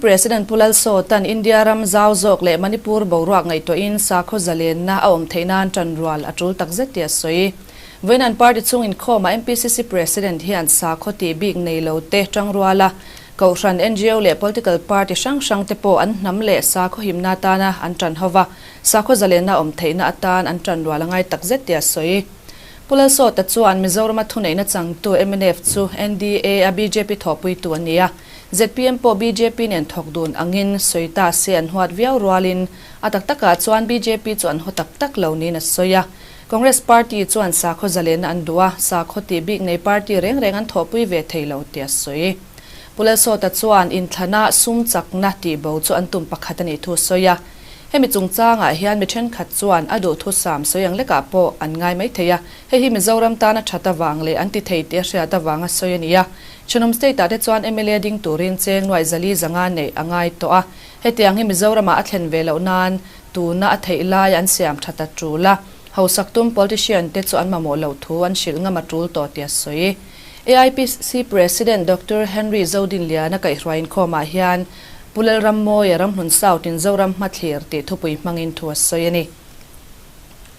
President Pu Lalsawta'n India ram zau zawk leh Manipur boruak ngaihtuahin sakhaw zalenna a awm theih nan ṭanrual a ṭul takzet tih a sawi. Vawiin an party chhung inkhawmah MPCC President hian sakhaw tih bik nei lo te ṭangrual a, Kohhran, ngo leh political party hrang hrang te pawh an hnam leh sakhaw himna atana an ṭan hova, sakhaw zalenna awm theihna atan an ṭanrual a ngai takzet tih a sawi. Pu Lalsawta chuan Mizorama thuneihna changtu mnf chu NDA a bjp thawhpuitu a ni a, zpm pawh bjp nen thawk dun angin sawi ta se an huat viau rualin a tak takah chuan bjp chu an haw tak tak lo niin a sawi a. Congress party chuan sakhaw zalenna an duh a, sakhaw tih bik nei party reng reng an thawhpui ve thei lo tih a sawi. Pu Lalsawta chuan inthlana sum chakna tih bo chu an tum pakhat a nih thu a sawi a. Hemi chungchangah hian mi thenkhat chuan a duhthusam sawi ang lekah pawh an ngai mai thei a, hei hi Mizoram tana that avang leh an ti thei tih a hriat avanga sawi a ni a. Thenawm state-ah te chuan mla ding turin cheng nuaih zali zanga neih a ngai tawh a, hetiang hi Mizoramah a thlen ve loh nan tuna a theih lai an siam that a tul a, hausak tum politician te chu an mamawh loh thu an hrilh ngam a tul tawh tih a sawi. AIPC President Doctor Henry Zodinliana kaihhruai inkhawmah hian Pu Lalrammawia Ramhlun South in Zoram hmathlir tih thupui hmangin thu a sawi a ni.